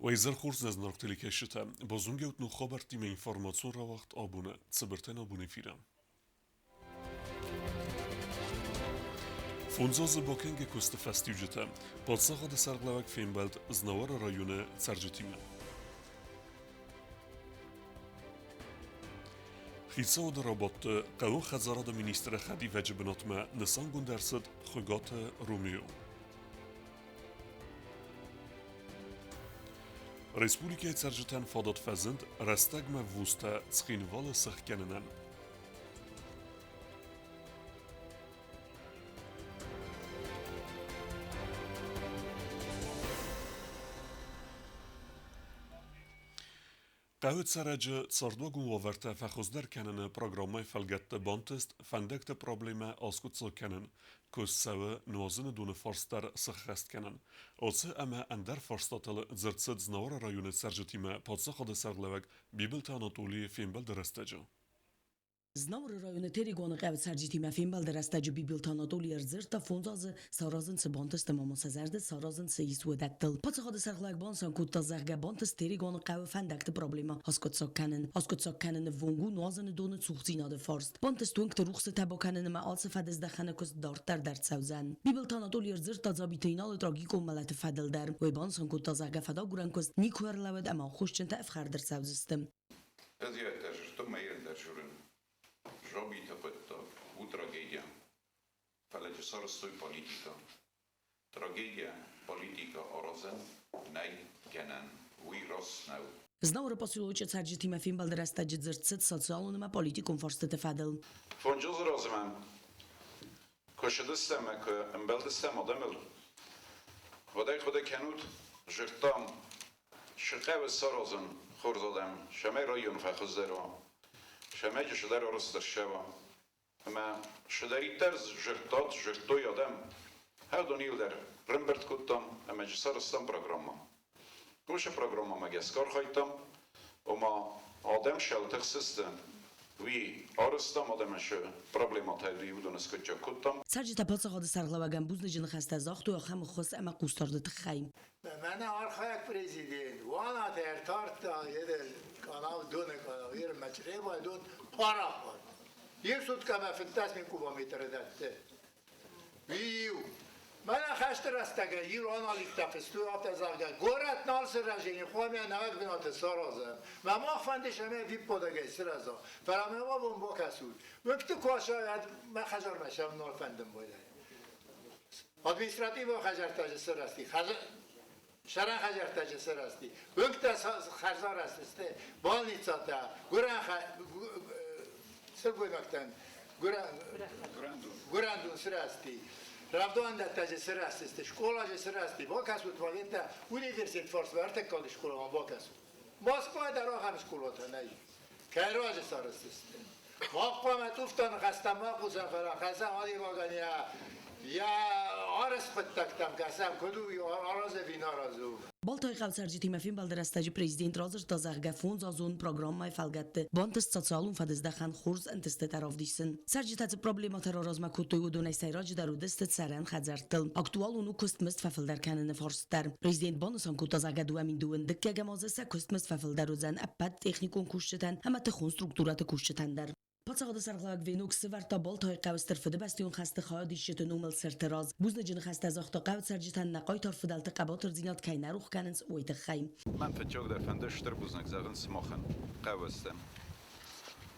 Уӕ хорз нӕ зынаргъ телекӕсджытӕ! Базонгӕут ног хабӕрттимӕ информацион рауагъд абоны цыбыртӕн абон эфиры. Фондз азы бакӕнгӕ куысты фӕстиуджытӕ паддзахады сӕргълӕууӕг фембӕлд Знауыры районы цӕрджытимӕ. Хицауады рабадты хъӕуы хӕдзарады министры хӕдивӕджы бынатмӕ нысангонд ӕрцыд Хуыгаты Ромео. Республикӕйы цӕрджытӕн фадат фӕзынд рӕстӕгмӕ вузтӕ Цхинвалы сыхгӕнынӕн. Хъӕуы цӕрӕджы цардуагон уавӕртӕ фӕхуыздӕр кӕныны программӕйы фӕлгӕтты бантыст фӕндӕгты проблемӕ аскъуыддзаг кӕнын, куыст цӕуы нуазыны доны фарст дӕр сыххӕст кӕнын. Ацы ӕмӕ ӕндӕр фарстатыл дзырд цыд Знауыры районы цӕрджытимӕ паддзахады сӕргълӕууӕг Бибылты Анатолийы фембӕлды рӕстӕджы. Знауыры районы Терегоны хъӕуы цӕрджытимӕ фембӕлды рӕстӕджы Бибылты Анатолий ӕрдзырдта, фондз азы саразын цы бантыст ӕмӕ ма сӕ зӕрды саразын цы ис, уыдӕттыл. Паддзахады сӕргълӕууӕг банысан кодта, зӕгъгӕ, бантыст Терегоны хъӕуы фӕндӕгты проблемӕ аскъуыддзаг кӕнын. Аскъуыддзаг кӕныны ввонг у нуазыны доны цухдзинады фарст. Бантыст уынгты рухсытӕ бакӕнын ӕмӕ алцы фӕдыздӕхӕны куыст дарддӕр дӕр цӕудзӕн. Бибылты Анатолий ӕрдзырдта Дзабиты Иналы трагикон мӕлӕты фӕдыл дӕр. Уый банысан кодта, зӕгъгӕ, фӕдагурӕн куыст никуы ӕрлӕууыд ӕмӕ аххосджынтӕ ӕфхӕрд ӕрцӕудзысты. Ezért zsűrűn Zsabita у трагедия, фӕлӕ сарӕзтой политикӕ. Трагедия, политикӕ аразӕн нӕй гӕнӕн, уый раст нӕу. Знауыры поселочы цӕрджытимӕ фембӕлды рӕстӕджы дзырд цыд социалон ӕмӕ политикон фарстыты фӕдыл. Фонджызы размӕ куы сыдыстӕм ӕмӕ куы ӕмбӕлдыстӕм адӕмыл, уӕд ӕй хъуыды кӕнут, зыдтам, Шы хъӕуы саразын хорз адӕм, цӕмӕй район фӕхуыздӕр уа, цӕмӕй чысылдӕр арӕзт ӕрцӕуа. Ӕмӕ цыдӕриддӕр дзырдтат, дзырдтой адӕм, уыдон иуылдӕр ӕрӕмбырд кодтам ӕмӕ сарӕзтам программӕ. Уыцы программӕмӕ гӕсгӕ архайдтам, ома адӕм сӕлтӕхсысты, уый арӕзтам адӕмӕн шы проблемӕтӕ уыди, уыдоны скъуыддзаг кодтам. Цӕрджытӕ паддзахады сӕргълӕууӕгӕн бузныджы ныхӕстӕ загътой ахӕм ӕххуыс ӕмӕ хъусдарды тыххӕй. Мӕнӕ архайӕг президент Уанаты ӕртардта едел канал доны канал ер Мачъребай дон парахат. Иу суткӕмӕ 15 000 кубометры дӕтты. Иу. Мӕнӕ хӕсты рӕстӕгӕй ирон аналиктӕ фыстой афтӕ, зӕгъгӕ, горӕт нал сырӕзини, хъуамӕ нӕуӕг бынаты саразӕм. Мӕ мах фӕндис ӕмӕ випподагӕй сырӕза. Фӕлӕ мӕ абон бакӕсут. Уынгты куы асайӕд, мӕ хӕдзармӕ сӕм нал фӕндын байдайы. Административон хӕдзӕрттӕ сырӕзти, сӕрӕн хӕдзӕрттӕ сырӕзти, уынгтӕ хӕрзарӕзт сты, больницатӕ, гуырӕн сылгоймӕгтӕн гуырӕндон сырӕзти, рӕвдауӕндӕттӕ сырӕзтысты, скъола сырӕзти, бакӕсут валентӕ университет фарсмӕ ӕртыккаг скъоламӕ бакӕсут. Москвайы дӕр ахӕм скъолатӕ нӕй. Кӕй руаджы сарӕзтысты? Мах хъуамӕ туфта ныхӕстӕм ма хъусӕм, фӕлӕ кӕсӕм адӕймагӕн йӕ йӕ арӕзт хъуыддӕгтӕм кӕсӕм, куыд у, аразы ӕви нӕ аразы. Балтайы хъӕуы цӕрджытимӕ фембӕлды рӕстӕджы президент радзырдта, зӕгъгӕ, фондзазон программӕйы фӕлгӕтты бантыст социалон фӕдыздӕхӕн хорз ӕнтыстытӕ равдисын. Цӕрджытӕ цы проблемӕтӕ раразмӕ кодтой, уыдонӕй сӕйраджыдӕр уыдысты цӕрӕн хӕдзӕрттыл. Актуалон у куыстмызд фӕфылдӕр кӕныны фарст дӕр. Президент банысан кодта, зӕгъгӕ, 2002 дыккӕгӕм азы сӕ куыстмызд фӕфылдӕр уыдзӕн ӕппӕт техникон кусджытӕн ӕмӕ тыхон структурӕты кусджытӕн дӕр. Паддзахады сӕргълӕууӕг Венок сывӕрдта Балтайы хъӕуы Стыр Фыдыбӕстӕйон хӕсты хайадисджыты номыл цырты раз. Бузныджы ныхӕстӕ загъта хъӕуы цӕрджытӕн нӕ хъайтар фыдӕлты хъӕбатырдзинад кӕй нӕ рох кӕнынц, уый тыххӕй. Мӕн фыццагдӕр фӕнды стыр бузныг зӕгъын сымахӕн, хъӕубӕстӕн.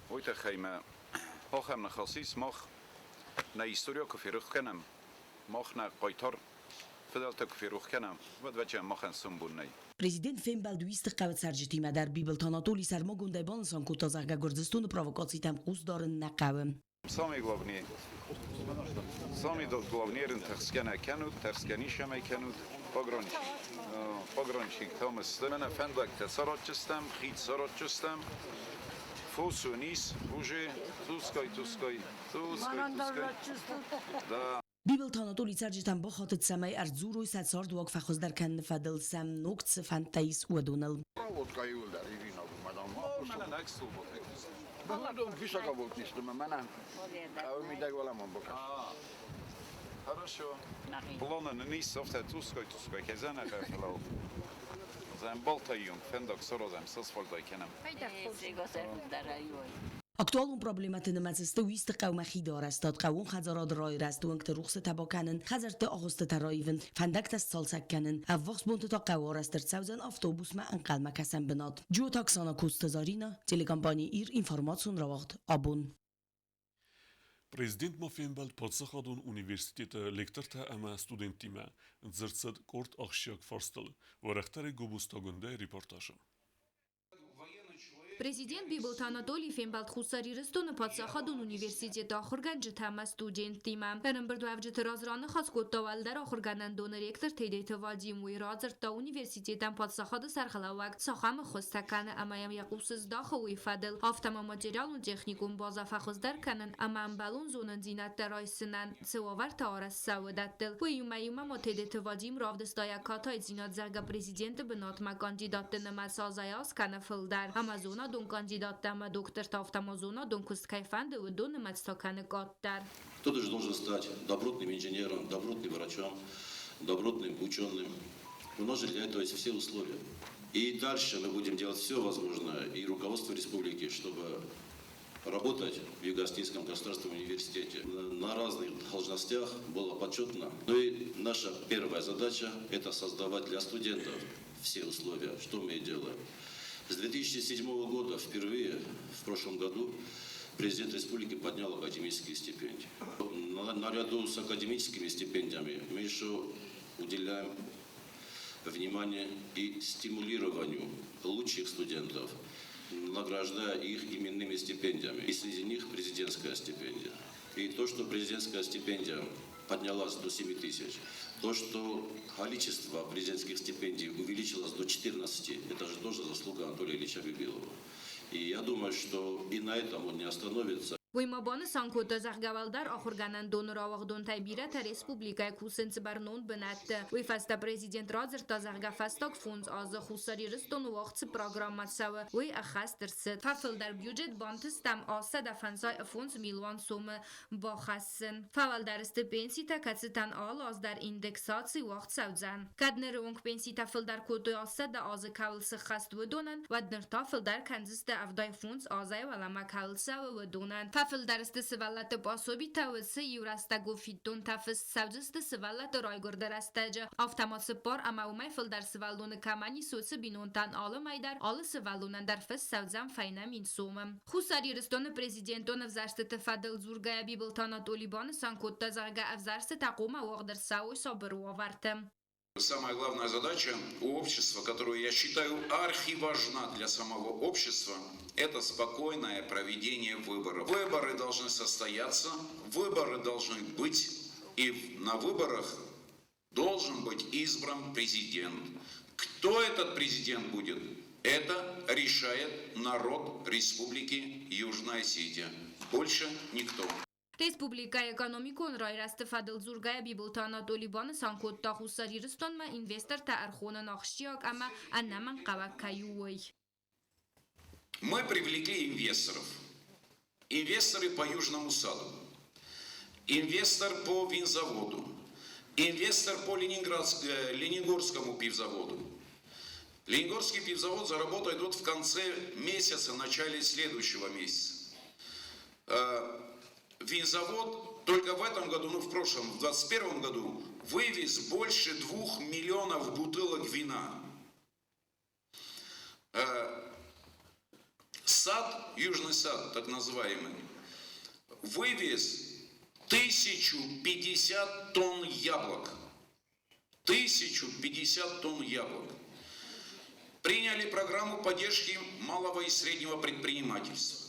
Уый тыххӕй мӕ ахӕм ныхас ис, мах нӕ историйӕ куы ферох кӕнӕм, мах нӕ хъайтар фыдӕлтӕ куы ферох кӕнӕм, уӕд вӕччӕн махӕн сомбон нӕй. Президент фембӕлд Уисты хъӕуы цӕрджытимӕ дӕр. Бибылты Анатолий сӕрмагондӕй банысан кодта, зӕгъгӕ, Гуырдзыстоны провокацитӕм хъус дарын нӕ хъӕуы. Самый главный, самый главный тӕрсгӕ нӕ кӕнут, тӕрсгӕ ничӕмӕй кӕнут. Пограничник, пограничник там сты. Мӕнӕ фӕндӕгтӕ саратджыстӕм, хид саратджыстӕм. Фос уын ис уже, тускай, тускай, тускай, тускай. Да. Бибылты Анатолий цӕрджытӕм бахатыд, цӕмӕй ӕрдзурой сӕ цардуаг фӕхуыздӕр кӕныны фӕдыл сӕм ног цы фӕндтӕ ис, уыдоныл. Проводка иуылдӕр ивинаг у, мадам. Хорошо. Планы нын ис, афтӕ тускай, тускай кӕй зӕнӕ фӕлӕуу. Ӕмбӕлттӕй онг фӕндаг саразӕм, сасфальт ӕй кӕнӕм. Актуалон проблемӕты нымӕц сты Уисты хъӕумӕ хиды арӕзтад, хъӕууон хӕдзарады райрӕзт, уынгты рухсытӕ бакӕнын, хӕдзӕртты агъуыстытӕ раивын, фӕндӕгтӕ сцалцӕг кӕнын. Ӕввахс бонты та хъӕуы арӕзт ӕрцӕудзӕн автобусмӕ ӕнхъӕлмӕ кӕсӕн бынат. Джиоты Оксана, Коцты Заринӕ, телекомпани Ир, информацион рауагъд Абон. Президент ма фембӕлд паддзахадон университеты лектортӕ ӕмӕ студенттимӕ. Дзырд цыд къорд ахсджиаг фарстыл. Уӕрӕхдӕрӕй Гобозты репортажы. Президент Бибылты Анатолий фембӕлд Хуссар Ирыстоны паддзахадон университеты ахуыргӕнджытӕ ӕмӕ студенттимӕ. Ӕрӕмбырдуӕвджыты раз раныхас кодта уӕлдӕр ахуыргӕнӕндоны ректор Тедеты Вадим. Уый радзырдта университетӕн паддзахады сӕргълӕууӕг цахӕм ӕххуыстӕ кӕны ӕмӕ йӕм йӕ хъус здахы уый фӕдыл. Афтӕ ма материалон-техникон базӕ фӕхуыздӕр кӕнын ӕмӕ ӕмбӕлон зонындзинӕдтӕ райсынӕн цы уавӕртӕ арӕзт цӕуы, уыдӕттыл. Уыимӕ иумӕ ма Тедеты Вадим равдыста йӕ катайдзинад, зӕгъгӕ, президенты бынатмӕ кандидатты нымӕц азӕй-аз кӕны фылдӕр. Ӕмӕ зонадон кандидаттӕ ӕмӕ доктортӕ афтӕ ма зонадон куыст кӕй фӕнды, уыдон нымӕц та кӕны къаддӕр. Кто-то же должен стать добротным инженером, добротным врачом, добротным ученым. У нас же для этого есть все условия. И дальше мы будем делать все возможное, и руководство республики, чтобы работать в Юго-Осетинском государственном университете на разных должностях было почетно. Ну и наша первая задача – это создавать для студентов все условия, что мы и делаем. С 2007 года впервые в прошлом году президент республики поднял академические стипендии. Наряду с академическими стипендиями мы еще уделяем внимание и стимулированию лучших студентов, награждая их именными стипендиями. И среди них президентская стипендия. И то, что президентская стипендия поднялась до 7 тысяч, то, что количество президентских стипендий увеличилось до 14, это же тоже заслуга Анатолия Ильича Бибилова. И я думаю, что и на этом он не остановится. Уый ма банысан кодта, зӕгъгӕ, уӕлдӕр ахуыргӕнӕндоны рауагъдонтӕй бирӕтӕ республикӕйы кусынц бӕрнон бынӕтты. Уый фӕстӕ президент радзырдта, зӕгъгӕ, фӕстаг 5 азы Хуссар Ирыстоны уагъд цы программӕ цӕуы, уый ӕххӕст ӕрцыд. Фӕфылдӕр бюджет, бантыст ӕм 755 милуан сомы бахӕссын. Фӕуӕлдӕр сты пенситӕ, кӕцытӕн алы аз дӕр индексаци уагъд цӕудзӕн. Кӕд ныры онг пенситӕ фылдӕр кодтой 100 азы кӕуыл сыххӕст, уыдонӕн, уӕд ныр та фылдӕр кӕндзысты 75 азӕй уӕлӕмӕ кӕуыл цӕуы, уыдонӕн. Фӕфылдӕр сты сывӕллӕтты пособитӕ, уыцы иу рӕстӕгыл фиддонтӕ фыст цӕудзысты сывӕллӕтты райгуырды рӕстӕджы. Афтӕ ма 40 ӕмӕ уымӕй фылдӕр сывӕллоны кӕмӕн ис, уыцы бинонтӕн алы мӕй дӕр алы сывӕллонӕн дӕр фыст цӕудзӕн фӕйнӕ 1000 сомы. Хуссар Ирыстоны президентон ӕвзӕрстыты фӕдыл дзургӕйӕ Бибылты Анатолий банысан кодта, зӕгъгӕ, ӕвзӕрстытӕ хъуамӕ уагъд ӕрцӕуой сабыр уавӕрты. Самая главная задача у общества, которую я считаю архиважна для самого общества, это спокойное проведение выборов. Выборы должны состояться, выборы должны быть, и на выборах должен быть избран президент. Кто этот президент будет, это решает народ Республики Южная Осетия. Больше никто. Республикӕйы экономикон райрӕзты фӕдыл дзургӕйӕ Бибылты Анатолий банысан кодта, Хуссар Ирыстонмӕ инвестортӕ ӕрхонын ахсджиаг ӕмӕ ӕнӕмӕнгхъӕуӕг кӕй у, уый. Мы привлекли инвесторов. Инвесторы по Южному саду, инвестор по винзаводу, инвестор по Ленингорскому пивзаводу. Ленингорский пивзавод заработает вот в конце месяца, начале следующего месяца. Винзавод только в этом году, ну в прошлом, в 2021 году, вывез больше 2 миллионов бутылок вина. Сад, Южный сад, так называемый, вывез 1050 тонн яблок. 1050 тонн яблок. Приняли программу поддержки малого и среднего предпринимательства.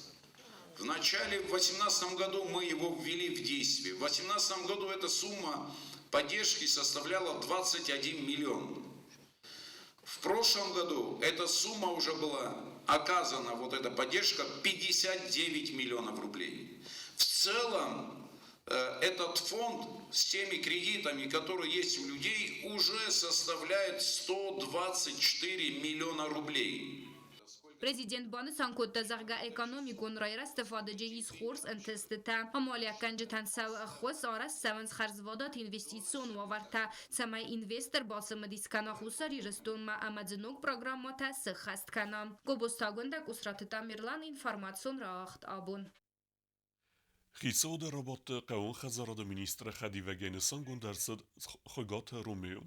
В начале, в 2018 году мы его ввели в действие. В 2018 году эта сумма поддержки составляла 21 миллион. В прошлом году эта сумма уже была оказана, вот эта поддержка, 59 миллионов рублей. В целом этот фонд с теми кредитами, которые есть у людей, уже составляет 124 миллиона рублей. Президент банысан кодта, зӕгъгӕ, экономикон райрӕзты фадыджы ис хорз ӕнтыстытӕ. Амалиуӕггӕнджытӕн цӕуы ӕххуыс, арӕзт цӕуынц хӕрзвадат инвестицион уавӕртӕ, цӕмӕй инвестор бацымыдис кӕна Хуссар Ирыстонмӕ ӕмӕ дзы ног программӕтӕ сыххӕст кӕна. Гобозты Агуындӕ, Къусраты Тамерлан, информацион рауагъд абон. Хицауады рабадты хъӕууон хӕдзарады министры хӕдивӕгӕй нысангонд ӕрцыд Хуыгаты Ромео.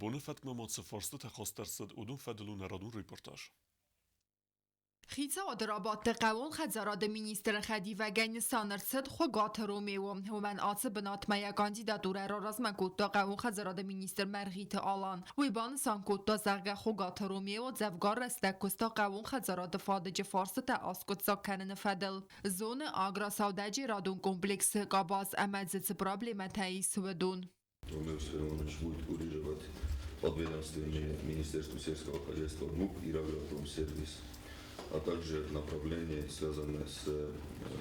Боны фӕткмӕ ма цы фарстытӕ хаст ӕрцыд, уыдон фӕдыл у нӕ радон репортаж. Хицауады рабадты хъӕууон хӕдзарады министры хӕдивӕгӕй нысан ӕрцыд Хуыгаты Ромео. Уымӕн ацы бынатмӕ йӕ кандидатурӕ раразмӕ кодта хъӕууон хӕдзарады министр Мӕргъиты Алан. Уый банысан кодта, зӕгъгӕ, Хуыгаты Ромео дзӕвгар рӕстӕг куыста хъӕууон хӕдзарады фадыджы фарстытӕ аскъуыддзаг кӕныны фӕдыл. Зоны агросӕудӕджерадон комплексы къабаз ӕмӕ дзы цы проблемӕтӕ ис, уыдон. Ромео Сферонович будет курировать подведомственные Министерству сельского хозяйства ГУП и Агропромсервис, а также направление, связанное с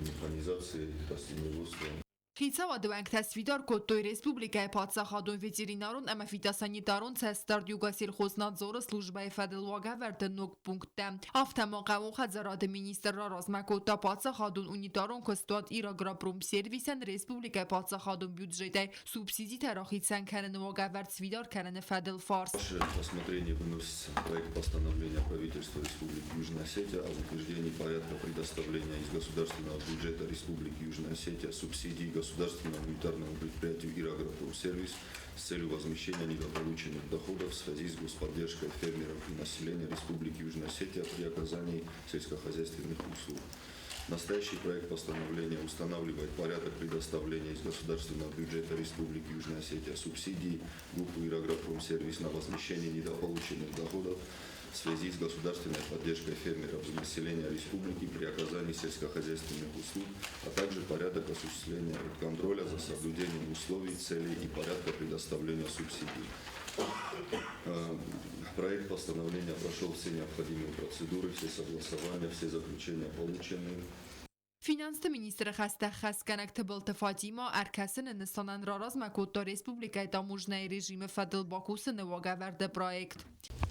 механизацией, растениеводством. Хицауады уӕнгтӕ сфидар кодтой республикӕйы паддзахадон ветеринарон ӕмӕ фитосанитарон цӕстдард Югосельхознадзоры службӕйы фӕдыл уагӕвӕрды ног пункттӕ. Афтӕ ма хъӕууон хӕдзарады министр раразмӕ кодта паддзахадон унитарон куыстуат Ирагропромсервисӕн республикӕйы паддзахадон бюджетӕй субсидитӕ рахицӕн кӕныны уагӕвӕрд сфидар кӕныны фӕдыл фарст. Ваше рассмотрение выносится проект постановления правительства Республики Южная Осетия об утверждении порядка предоставления из государственного бюджета Республики Южная Осетия субсидий государственному унитарному предприятию «Ирагропромсервис» с целью возмещения недополученных доходов в связи с господдержкой фермеров и населения Республики Южная Осетия при оказании сельскохозяйственных услуг. Настоящий проект постановления устанавливает порядок предоставления из государственного бюджета Республики Южная Осетия субсидий ГУПу «Ирагропромсервис» на возмещение недополученных доходов в связи с государственной поддержкой фермеров и населения республики при оказании сельскохозяйственных услуг, а также порядок осуществления контроля за соблюдением условий, целей и порядка предоставления субсидий. Проект постановления прошел все необходимые процедуры, все согласования, все заключения получены. Финансты министры хӕстӕ ӕххӕстгӕнӕг Тыбылты Фатимӕ ӕркӕсыны нысанӕн раразмӕ кодта республикӕйы таможнӕйы режимы фӕдыл бакусыны уагӕвӕрды проект.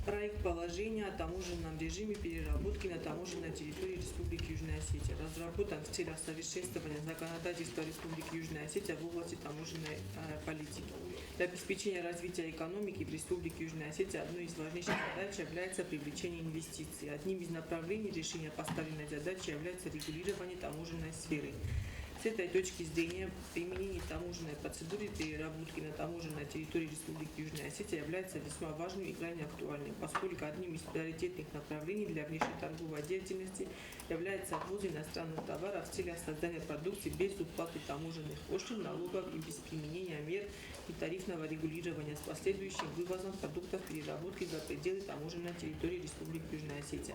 Проект положения о таможенном режиме переработки на таможенной территории Республики Южная Осетия разработан в целях совершенствования законодательства Республики Южная Осетия в области таможенной политики. Для обеспечения развития экономики в Республике Южная Осетия одной из важнейших задач является привлечение инвестиций. Одним из направлений решения поставленной задачи является регулирование таможенной сферы. С этой точки зрения применение таможенной процедуры переработки на таможенной территории Республики Южная Осетия является весьма важным и крайне актуальным, поскольку одним из приоритетных направлений для внешнеторговой деятельности является ввоз иностранных товаров в целях создания продукции без уплаты таможенных пошлин, налогов и без применения мер и тарифного регулирования с последующим вывозом продуктов переработки за пределы таможенной территории Республики Южная Осетия.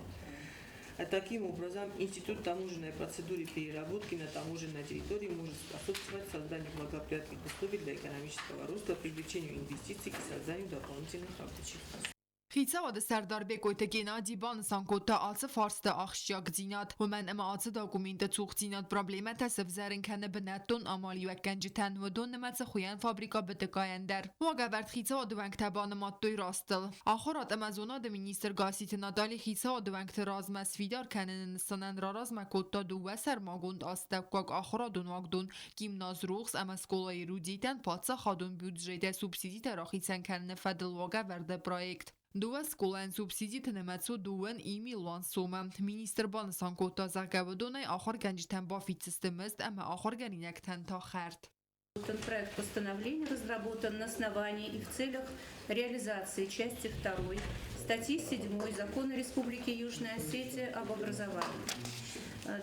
А таким образом, институт таможенной процедуры переработки на таможенной территории может способствовать созданию благоприятных условий для экономического роста, привлечению инвестиций и созданию дополнительных рабочих мест. Хицауады сӕрдар Бекъойты Геннади банысан кодта ацы фарсты ахсджиагдзинад, уымӕн ӕмӕ ацы документы цухдзинад проблемӕтӕ сӕвзӕрын кӕны бынӕттон амалиуӕггӕнджытӕн, уыдон нымӕцы хуыйӕн фабрикӕ БТК-йӕн дӕр. Уагӕвӕрд хицауады уӕнгтӕ банымадтой растыл. Ахуырад ӕмӕ зонады министр Гасситы Натали хицауады уӕнгты размӕ сфидар кӕныны нысанӕн раразмӕ кодта дыууӕ сӕрмагонд астӕуккаг ахуырадон уагдон гимназ Рухс ӕмӕ скъола Эрудитӕн паддзахадон бюджетӕй субсидитӕ рахицӕн кӕныны фӕдыл уагӕвӕрды проект. Дыууӕ скъолайӕн субсидиты нымӕц у дыууӕ милуан сомы. Министр банысан кодта, зӕгъгӕ, уыдонӕй ахуыргӕнджытӕн бафиддзысты мызд ӕмӕ ахуыргӕнинӕгтӕн та хӕрд. Этот проект постановления разработан на основании и в целях реализации части 2 статьи 7 Закона Республики Южная Осетия об образовании.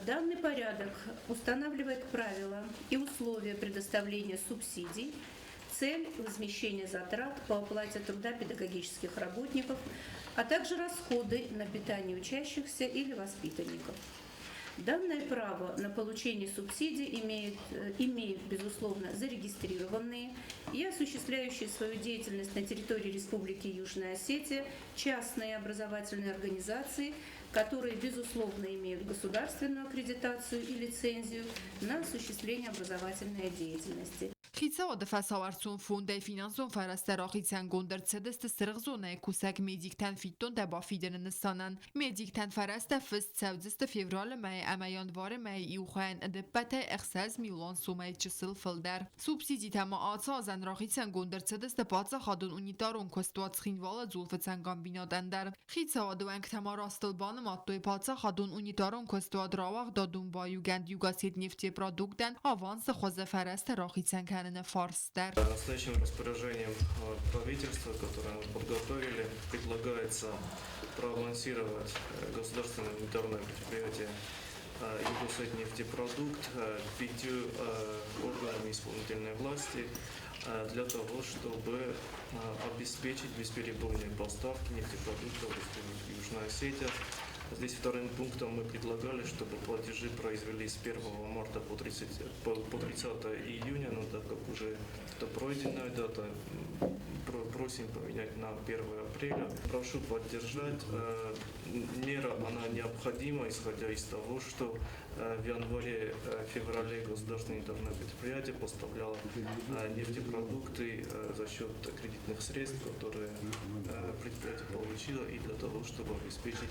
Данный порядок устанавливает правила и условия предоставления субсидий, цель возмещения затрат по оплате труда педагогических работников, а также расходы на питание учащихся или воспитанников. Данное право на получение субсидий имеют, безусловно, зарегистрированные и осуществляющие свою деятельность на территории Республики Южная Осетия частные образовательные организации, которые, безусловно, имеют государственную аккредитацию и лицензию на осуществление образовательной деятельности. Хицауады фӕсауӕрцон фондӕй финансон фӕрӕзтӕ рахицӕнгонд ӕрцыдысты сырх зонӕйы кусӕг медиктӕн фиддонтӕ бафидыны нысанӕн. Медиктӕн фӕрӕзтӕ фыст цӕудзысты февралы мӕйы ӕмӕ январы мӕйы иухайӕн ӕдӕппӕтӕй 6 милуан сомӕй чысыл фылдӕр. Субсидитӕ ма ацы азӕн рахицӕнгонд ӕрцыдысты паддзахадон унитарон куыстуат Цхинвалы дзулфыцӕн комбинатӕн дӕр. Хицауады уӕнгтӕ ма растыл банымадтой паддзахадон унитарон куыстуат рауагъдадон баиугӕнд Югосетнефтепродукт-ӕн авансы хуызы фӕрӕзтӕ рахицӕн кӕныны фарст дӕр. Настоящим распоряжением правительства, которое мы подготовили, предлагается проавансировать государственное унитарное предприятие Югосетнефтепродукт пятью органами исполнительной власти для того, чтобы обеспечить бесперебойные поставки нефтепродуктов в Республику Южная Осетия. Здесь вторым пунктом мы предлагали, чтобы платежи произвели с 1 марта по 30 июня, но так как уже это пройденная дата, просим поменять на 1 апреля. Прошу поддержать. Мера, она необходима, исходя из того, что в январе-феврале государственное унитарное предприятие поставляло нефтепродукты за счет кредитных средств, которые предприятие получило, и для того, чтобы обеспечить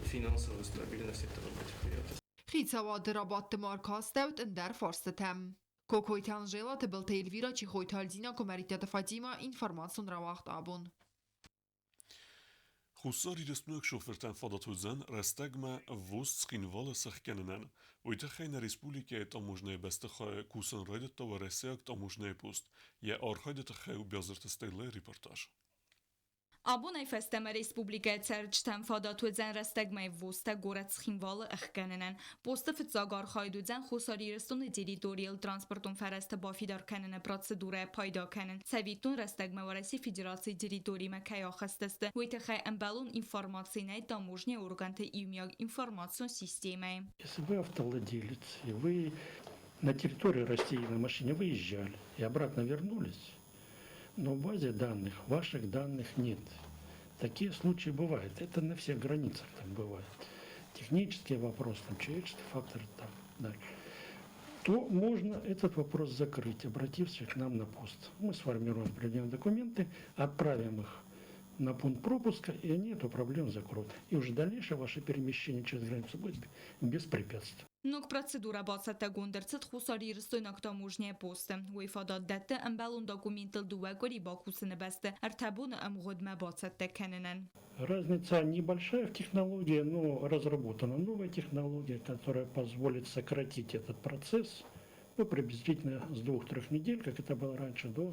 финансовую стабильность этого предприятия. Хицауады рабадты ма ӕркастӕуыд ӕндӕр фарстытӕм. Кокойты Анжела, Тыбылты Эльвира, Чихойты Альдина, Куымӕридтаты Фатима, информацион рауагъд «Абон». Хуссарирыстойнаг шофыртӕн фадат уыдзӕн рӕстӕгмӕ ввоз Цхинвалы сӕхгӕнынӕн. Уый тыххӕй нӕ республикӕйы таможнӕйы бӕстыхайы кусын райдыдта уӕрӕсейаг таможнӕйы пост. Йӕ архайды тыххӕй у Биазырты Стеллӕйы репортаж. Абонӕй фӕстӕмӕ республикӕйы цӕрджытӕн фадат уыдзӕн рӕстӕгмӕ ввозтӕ горӕт Цхинвалы ӕхгӕнынӕн. Посты фыццаг архайд уыдзӕн Хуссар Ирыстоны территорийыл транспортон фӕрӕзтӕ бафидар кӕныны процедурӕйӕ пайда кӕнын. Цӕвиттон, рӕстӕгмӕ Уӕрӕсейы Федерацийы территоримӕ кӕй ахызтысты, уый тыххӕй ӕмбӕлон информаци нӕй таможнӕйы органты иумиаг информацион системӕйы. Если вы автовладелец и вы на территорию России на машине выезжали и обратно вернулись, но в базе данных ваших данных нет. Такие случаи бывают. Это на всех границах так бывает. Технический вопрос, там, человеческий фактор, там, да. То можно этот вопрос закрыть, обратившись к нам на пост. Мы сформируем определенные документы, отправим их на пункт пропуска, и они эту проблему закроют. И уже дальнейшее ваше перемещение через границу будет без препятствий. Ног процедурӕ бацӕттӕгонд ӕрцыд хуссарирыстойнаг таможнӕйы посты. Уый фадат дӕтты ӕмбӕлон документыл 2 къуыри бакусыны бӕсты 3 боны ӕмгъуыдмӕ бацӕттӕ кӕнынӕн. Разница небольшая в технологии, но разработана новая технология, которая позволит сократить этот процесс, ну, приблизительно с 2-3 недель, как это было раньше, до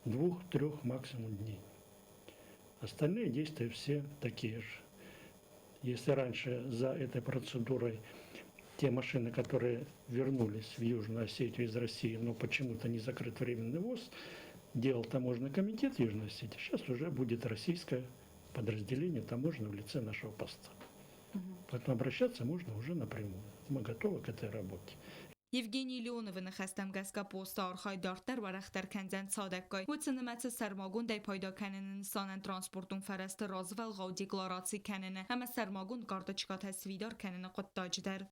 2-3 максимум дней. Остальные действия все такие же. Если раньше за этой процедурой те машины, которые вернулись в Южную Осетию из России, но почему-то не закрыт временный ввоз, делал таможенный комитет Южной Осетии, сейчас уже будет российское подразделение таможенное в лице нашего поста. Поэтому обращаться можно уже напрямую. Мы готовы к этой работе. Евгений Леоновы ныхӕстӕм гӕсгӕ посты архайд дарддӕр уӕрӕхдӕр кӕндзӕн цадӕггай. Уыцы нымӕцы сӕрмагондӕй пайда кӕныны нысанӕн транспортон фӕрӕзты развӕлгъау деклараци кӕныны ӕмӕ сӕрмагонд карточкӕтӕ сфидар кӕныны хъуыддаджы дӕр.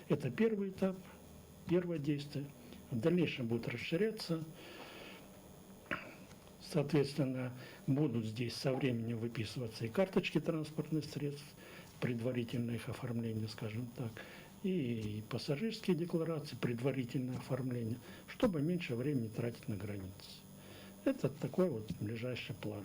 Это первый этап, первое действие. В дальнейшем будет расширяться. Соответственно, будут здесь со временем выписываться и карточки транспортных средств, предварительное их оформление, скажем так, и пассажирские декларации, предварительное оформление, чтобы меньше времени тратить на границе. Это такой вот ближайший план.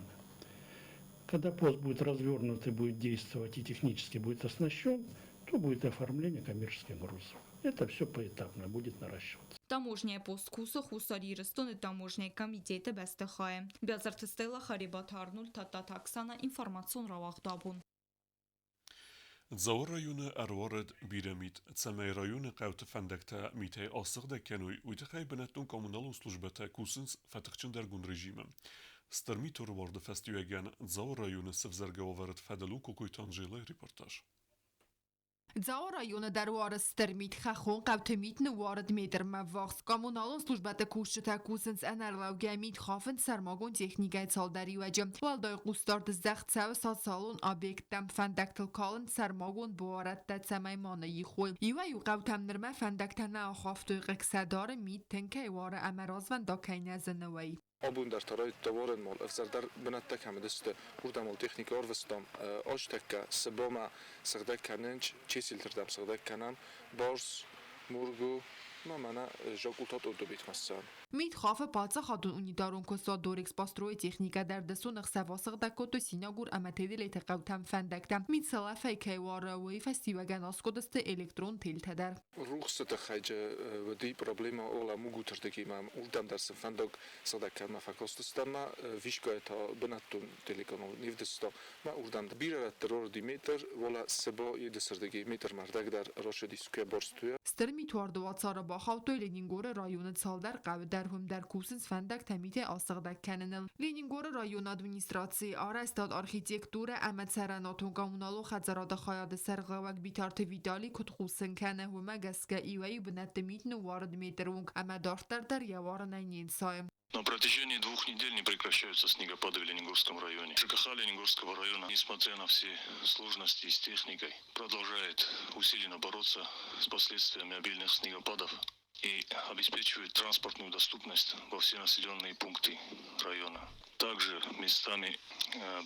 Когда пост будет развернут и будет действовать, и технически будет оснащен, то будет оформление коммерческих грузов. Это все поэтапно будет наращиваться. Таможнӕйы пост кусы Хуссар Ирыстоны таможнӕйы комитеты бӕстыхайы. Биазырты Стелла, Харибаты Арнольд, Тадтаты Оксана, информацион рауагъд «Абон». Дзауы районы ӕруарыд бирӕ мит. Цӕмӕй районы хъӕуты фӕндӕгтӕ митӕй асыгъдӕг кӕной, уый тыххӕй бынӕттон коммуналон службӕтӕ кусынц фӕтыхджындӕргонд режимы. Стыр миты ӕруарды фӕстиуӕгӕн Дзауы районы сӕвзӕргӕ уавӕры фӕдыл у Кокойты Анжелӕйы репортаж. Дзауы районы дӕр уары стыр мит, хӕххон хъӕуты мит ныууарыд метрмӕ ввахс. Коммуналон службӕты кусджытӕ кусынц ӕнӕрлӕугӕ мит хафынц сӕрмагонд техникӕйы цалдӕр иуӕджы. Уӕлдай хъусдард здӕхт цӕуы социалон объекттӕм, фӕндӕгтыл калынц сӕрмагонд буарадтӕ, цӕмӕй ма ныйих уой. Иуӕй-иу хъӕутӕм нырмӕ фӕндӕгтӕ нӕ ахафтой, хъыг сӕ дары, мит тынг кӕй уары ӕмӕ развӕндаг кӕй нӕ зыны, уый. Абон дӕр та райдыдта уарынмӕ, ӕвзӕрдӕр бынӕттӕ кӕм уыдысты, уырдӕм ыл техникӕ арвыстам. Азтӕккӕ Сыбамӕ сыгъдӕг кӕнын, Чеселтырдӕм сыгъдӕг кӕнӕм, Барс, Мургу ма мӕнӕ Жакъулта Тъотъобетмӕ ссӕуӕм. Мит хафы паддзахадон унитарон куыстуат Дорэкспострой-ы техникӕ дӕр дысон ӕхсӕв асыгъдӕг кодтой Синагур ӕмӕ Теделеты хъӕутӕм фӕндӕгтӕ. Мит сӕлӕфӕй кӕй уары, уый фӕстиуӕгӕн аскъуыдысты электрон телтӕ дӕр. Рухсы тыххӕй уыди проблемӕ Ола Мугутырдыгимӕ. Уырдӕм дӕр сын фӕндаг сыгъдӕг кӕнынмӕ фӕкастыстӕм ӕмӕ Вишкайы та бынӕттон телеканал не вдыста. Мӕ уырдӕм бирӕ рӕтты рорди метр, уӕлӕ Сыба Едысырдыги метрмӕ рдӕг дӕр ращыдис куы барстуйӕ. Стыр митуарды уацары бахаудтой Ленингоры районы цалдӕр хъӕуы дӕр, уым дӕр кусынц фӕндӕгтӕ митӕй асыгъдӕг кӕныныл. Ленингоры районы администрацийы арӕзтад архитектурӕ ӕмӕ цӕрӕнуатон-коммуналон хӕдзарады хайады сӕргълӕууӕг Битарты Виталий куыд хъусын кӕны, уымӕ гӕсгӕ иуӕй-иу бынӕтты мит ныууарыд метры онг ӕмӕ дарддӕр дӕр йӕ уарынӕй не нцайы. На протяжении 2 недель не прекращаются снегопады в Ленингорском районе. ЖКХ Ленингорского района, несмотря на все сложности с техникой, продолжает усиленно бороться с последствиями обильных снегопадов и обеспечивает транспортную доступность во все населенные пункты района. Также местами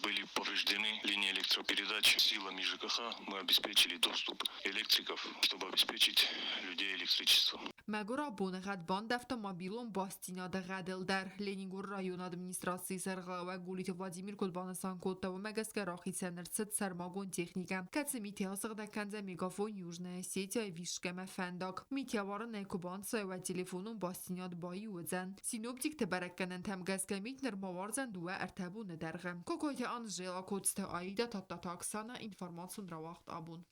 были повреждены линии электропередач. Силами ЖКХ мы обеспечили доступ электриков, чтобы обеспечить людей электричеством. Мӕгуырау боныгъӕд бандӕвта мобилон бастдзинады гъӕдыл дӕр. Ленингоры районы администрацийы сӕргълӕууӕг Гулиты Владимир куыд банысан кодта, уымӕ гӕсгӕ рахицӕн ӕрцыд сӕрмагонд техникӕ, кӕцы митӕ асыгъдӕг кӕндзӕн Мегафон Южная Осетия-йы Вишкӕмӕ фӕндаг. Митӕ уарынӕй куы банцайа, уӕд телефонон бастдзинад баиу уыдзӕн. Синоптикты бӕрӕггӕнӕнтӕм гӕсгӕ мит нырма уардзӕн 2-ӕртӕ боны дӕргъы. Кокойты Анжела, Коцты Аида, Тадтаты Оксана, информацион рауагъд абон.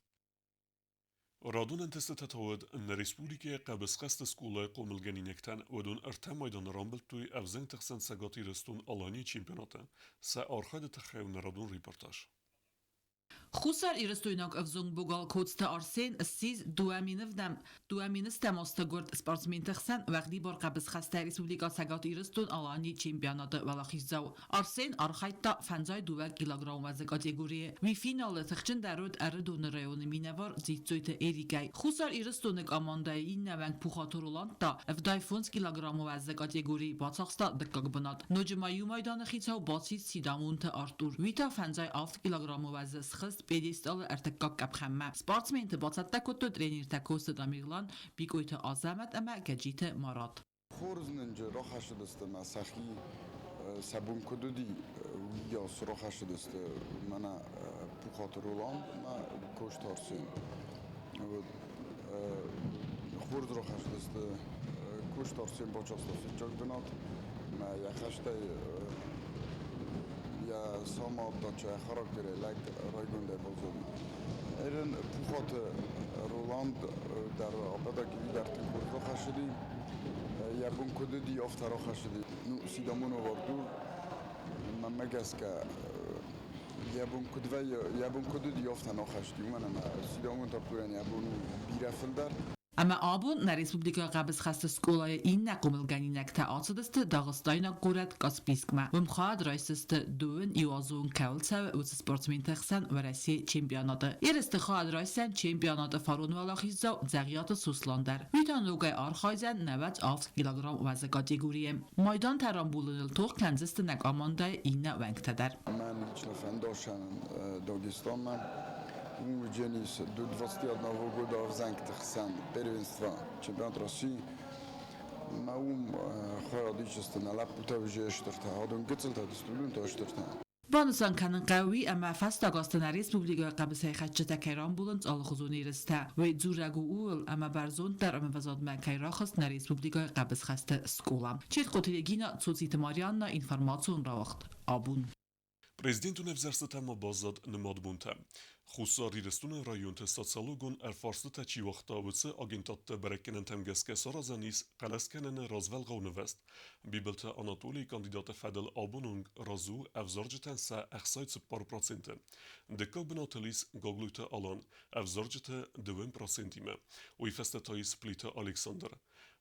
Радон ӕнтыстытӕ та уӕд нӕ республикӕйы хъӕбысхӕсты скъолайы хъомылгӕнинӕгтӕн уыдон ӕртӕ майданы рамбылдтой ӕвзӕнгты хсӕн Цӕгат Ирыстон-Аланийы чемпионаты. Сӕ архайды тыххӕй у нӕ радон репортаж. Хуссар-Ирыстойнаг ӕвзонг богал Коцты Арсен ссис 2007 азты гуырд спортсменты хсӕн уӕгъдибар хъӕбысхӕстӕй Республикӕ Цӕгат Ирыстон-Аланийы чемпионаты уӕлахиздзау. Арсен архайдта 52 килограмм уӕзы категорийы. Уый финалы тыхджындӕр уыд Ӕрыдоны районы минӕвар Дзиццойты Эрикӕй. Хуссар Ирыстоны командӕйы иннӕ уӕнг Пухаты Роланд та 75 килограммы уӕзы категорийы бацахста дыккаг бынат. Ноджы ма иу майданы хицау бацис Сидамонты Артур. Уый та 57 килограммы уӕзы схызт пьедесталы ӕртыккаг къӕпхӕнмӕ. Спортсменты бацӕттӕ кодтой тренертӕ Коцты Тамерлан, Бикъойты Азӕмӕт ӕмӕ Гӕджиты Марат. Хорз нынджы рахӕссыдысты мӕ сӕхи сӕ бон куыд уыди, уыйас рахӕссыдысты мӕнӕ Пухаты Роланд ӕмӕ Косты Арсен. Хорз рахӕссыдысты Косты Арсен бацахста фыццаг бынат ӕмӕ йӕ хӕстӕй йӕ самадта, йӕ характерӕй лӕг райгондӕй баззад. Эрен Пухаты Роланд дӕр аппӕтӕй дӕр тынг хорз рахӕссыди. Йӕ бон куыд уыди, афтӕ рахӕссыди. Ну, Сидамонов Артур, мӕнмӕ гӕсгӕ, йӕ бон куыд вӕййы, йӕ бон куыд уыди, афтӕ нӕ ахӕсти, уымӕн ӕмӕ Сидамонты Артурӕн йӕ бон у бирӕ фылдӕр. Ӕмӕ абон нӕ республикӕйы хъӕбысхӕсты скъолайы иннӕ хъомылгӕнинӕгтӕ ацыдысты дагъыстайнаг горӕт Каспийскмӕ. Уым хайад райсдзысты дыууын иуазон кӕуыл цӕуы, уыцы спортсменты хсӕн Уӕрӕсейы чемпионаты. Ерысты хайад райсдзӕн чемпионаты фарон уӕлахиздзау Дзӕгъиаты Сослан дӕр. Уый та ногӕй архайдзӕн 97 килограмм уӕзы категорийы. Майдантӕ рамбулыныл тох кӕндзысты нӕ командӕйы иннӕ уӕнгтӕ дӕр. Мӕн лично фӕндасӕн Дагестанмӕ. Уым до 21 года ӕвзӕнгты хсӕн первенство чемпионат России. Мӕ уым хайад исдзысты нӕ лӕппутӕ уже стыртӕ, адон гыццылтӕ студенттӕ стыртӕ. Банысан кӕнын хъӕуы уый, ӕмӕ фӕстаг азты нӕ республикӕйы хъӕбысӕйхӕцджытӕ кӕй рамбулынц алыхуызон ерыстӕ. Уый дзурӕг у ууыл, ӕмӕ бӕрзонддӕр ӕмвӕзадмӕ кӕй рахызт нӕ республикӕйы хъӕбысхӕсты скъола. Четкъоты Регина, Цоциты Марианна, информацион рауагъд Абон. Президентон ӕвзӕрстытӕм ма баззад нымад бонтӕ. Хуссар Ирыстоны районты социологон ӕрфарстытӕ чи уагъта, уыцы агентадты бӕрӕггӕнӕнтӕм гӕсгӕ саразӕн ис хъӕлӕскӕныны развӕлгъау нывӕзт. Бибылты Анатолийы кандидаты фӕдыл абон онг разы у ӕвзарджытӕн сӕ 64%. Дыккаг бынатыл ис Гаглойты Алан, ӕвзарджыты 2 процентимӕ. Уый фӕстӕ та ис Плиты Александр.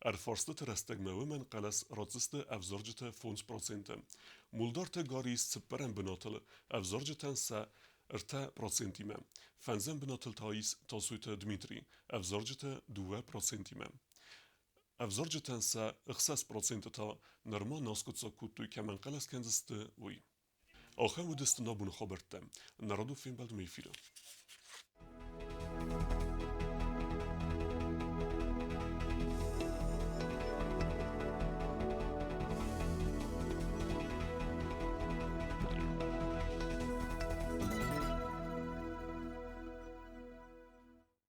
Ӕрфарстыты рӕстӕгмӕ уымӕн хъӕлӕс ратдзысты ӕвзарджыты 5%. Мулдарты Гарри ис цыппӕрӕм бынатыл, ӕвзарджытӕн сӕ 3 процентимӕ. Фӕндзӕм бынатыл та ис Тасойты Дмитрий, ӕвзарджыты 2 процентимӕ. Ӕвзарджытӕн сӕ 6% та нырма нӕ аскъуыддзаг кодтой, кӕмӕн хъӕлӕс кӕндзысты, уый. Ахӕм уыдысты нӕ абоны хабӕрттӕ. Нӕ радон фембӕлдмӕ эфиры.